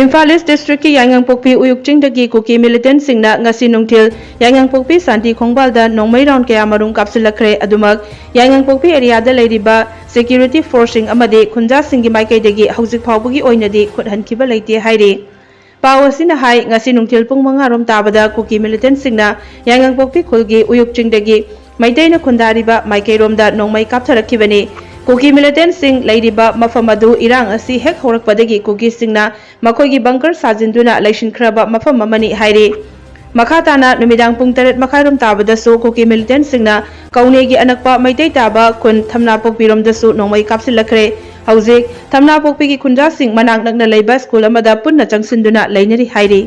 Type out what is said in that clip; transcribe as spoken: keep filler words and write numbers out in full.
ꯏꯝꯐꯥꯜ ꯏꯁ ꯗꯤꯁꯇ꯭ꯔꯤꯛꯀꯤ ꯌꯥꯏꯉꯪꯄꯣꯛꯄꯤ ꯎꯌꯨꯛ ꯆꯤꯡꯗꯒꯤ ꯀꯨꯀꯤ ꯃꯤꯂꯤꯇꯦꯟꯠꯁꯤꯡꯅ ꯉꯁꯤ ꯅꯨꯡꯊꯤꯜ ꯌꯥꯏꯉꯪꯄꯣꯛꯄꯤ ꯁꯥꯟꯇꯤ ꯈꯣꯡꯕꯥꯜꯗ ꯅꯣꯡꯃꯩ ꯔꯥꯎꯟ ꯀꯌꯥꯃꯔꯨꯝ ꯀꯥꯞꯁꯤꯜꯂꯛꯈ꯭ꯔꯦ꯫ ꯑꯗꯨꯃꯛ ꯌꯥꯏꯉꯪꯄꯣꯛꯄꯤ ꯑꯦꯔꯤꯌꯥꯗ ꯂꯩꯔꯤꯕ ꯁꯦꯀ꯭ꯌꯨꯔꯤꯇꯤ ꯐꯣꯔꯁꯁꯤꯡ ꯑꯃꯗꯤ ꯈꯨꯟꯖꯥꯁꯤꯡꯒꯤ ꯃꯥꯏꯀꯩꯗꯒꯤ ꯍꯧꯖꯤꯛ ꯐꯥꯎꯕꯒꯤ ꯑꯣꯏꯅꯗꯤ ꯈꯨꯠ ꯍꯟꯈꯤꯕ ꯂꯩꯇꯦ ꯍꯥꯏꯔꯤ꯫ ꯄꯥꯎ ꯑꯁꯤꯅ ꯍꯥꯏ, ꯉꯁꯤ ꯅꯨꯡꯊꯤꯜ ꯄꯨꯡ ꯃꯉꯥ ꯔꯣꯝ ꯇꯥꯕꯗ ꯀꯨꯀꯤ ꯃꯤꯂꯤꯇꯦꯟꯠꯁꯤꯡꯅ ꯌꯥꯏꯉꯪꯄꯣꯛꯄꯤ ꯈꯨꯜꯒꯤ ꯎꯌꯨꯛ ꯆꯤꯡꯗꯒꯤ ꯃꯩꯇꯩꯅ ꯈꯨꯟꯗꯥꯔꯤꯕ ꯃꯥꯏꯀꯩꯔꯣꯝꯗ ꯅꯣꯡꯃꯩ ꯀꯥꯞꯊꯔꯛꯈꯤꯕꯅꯤ꯫ ꯀꯨꯀꯤ ꯃꯤꯂꯤꯇꯦꯟꯠꯁꯤꯡ ꯂꯩꯔꯤꯕ ꯃꯐꯝ ꯑꯗꯨ ꯏꯔꯥꯡ ꯑꯁꯤ ꯍꯦꯛ ꯍꯧꯔꯛꯄꯗꯒꯤ ꯀꯨꯀꯤꯁꯤꯡꯅ ꯃꯈꯣꯏꯒꯤ ꯕꯪꯀꯔ ꯁꯥꯖꯤꯟꯗꯨꯅ ꯂꯩꯁꯤꯟꯈ꯭ꯔꯕ ꯃꯐꯝ ꯑꯃꯅꯤ ꯍꯥꯏꯔꯤ꯫ ꯃꯈꯥ ꯇꯥꯅ ꯅꯨꯃꯤꯗꯥꯡ ꯄꯨꯡ ꯇꯔꯦꯠ ꯃꯈꯥꯏꯔꯣꯝ ꯇꯥꯕꯗꯁꯨ ꯀꯨꯀꯤ ꯃꯤꯂꯤꯇꯦꯟꯠꯁꯤꯡꯅ ꯀꯧꯅꯦꯒꯤ ꯑꯅꯛꯄ ꯃꯩꯇꯩ ꯇꯥꯕ ꯈꯨꯟ ꯊꯝꯅꯥꯄꯣꯛꯄꯤꯔꯣꯝꯗꯁꯨ ꯅꯣꯡꯃꯩ ꯀꯥꯞꯁꯤꯜꯂꯛꯈ꯭ꯔꯦ꯫ ꯍꯧꯖꯤꯛ ꯊꯝꯅꯥꯄꯣꯛꯄꯤꯒꯤ ꯈꯨꯟꯖꯥꯁꯤꯡ ꯃꯅꯥꯛ ꯅꯛꯅ ꯂꯩꯕ ꯁ꯭ꯀꯨꯜ ꯑꯃꯗ ꯄꯨꯟꯅ ꯆꯪꯁꯤꯟꯗꯨꯅ ꯂꯩꯅꯔꯤ ꯍꯥꯏꯔꯤ꯫